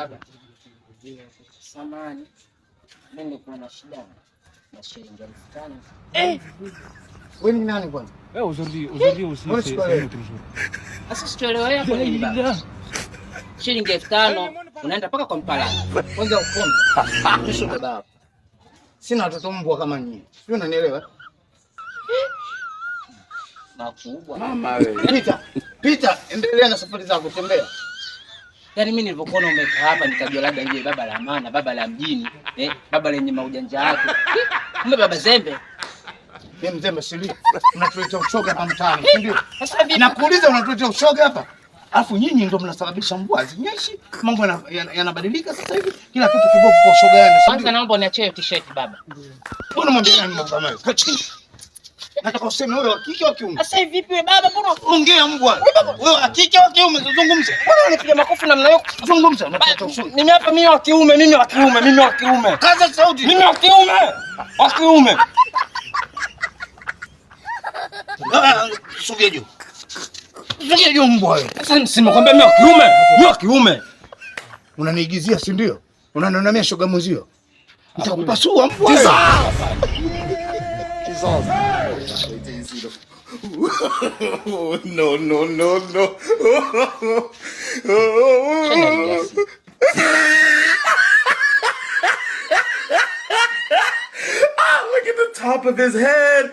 Baba, samahani, mimi nilikuwa na shida na shilingi 5000. Eh, wewe ni nani kwanza? Eh, aujourd'hui aussi c'est un autre jour. Sasa sitoelewa hapo nini baba? Shilingi 5000 unaenda mpaka kwa mpalani. Kwanza ukombe. Kesho baba. Sina watoto mbwa kama nyinyi. Sio, unanielewa? Makubwa. Mama wewe. Pita. Pita, endelea na safari zako, tembea. Yaani mimi nilivyokuona umekaa hapa nikajua labda yeye baba la maana, baba la mjini, baba lenye maujanja yake. Kumbe baba zembe. Mimi mzembe sili. Unatuletea ushoga hapa mtaani, si ndio? Sasa vipi? Nakuuliza, unatuletea ushoga hapa? Alafu nyinyi ndio mnasababisha mvua hazinyeshi, mambo yanabadilika sasa hivi, kila kitu kibovu kwa ushoga yenu, si Kwanza ndio? naomba uniachie hiyo t-shirt baba. Mbona mwambie nani mambo kama hayo? Kaa chini. Nataka useme wewe wa kike wa kiume. Sasa hivi vipi wewe baba, mbona Ongea mbwa. Wewe wa kike wa kiume, zungumza. mbona unanipiga makofi namna hiyo? Zungumza, unatuletea ushoga. Mimi hapa mimi wa kiume, mimi wa kiume, mimi wa kiume. Kaza sauti. Mimi wa kiume. Wa kiume. Ah, sogea juu. Sogea juu mbwa wewe. Sasa simekwambia mimi wa kiume, mimi wa kiume. Unaniigizia, si ndio? Unanionamia shoga mwenzio. Nitakupasua mbwa wewe. No, no, no, no. Ah, look at the top of his head.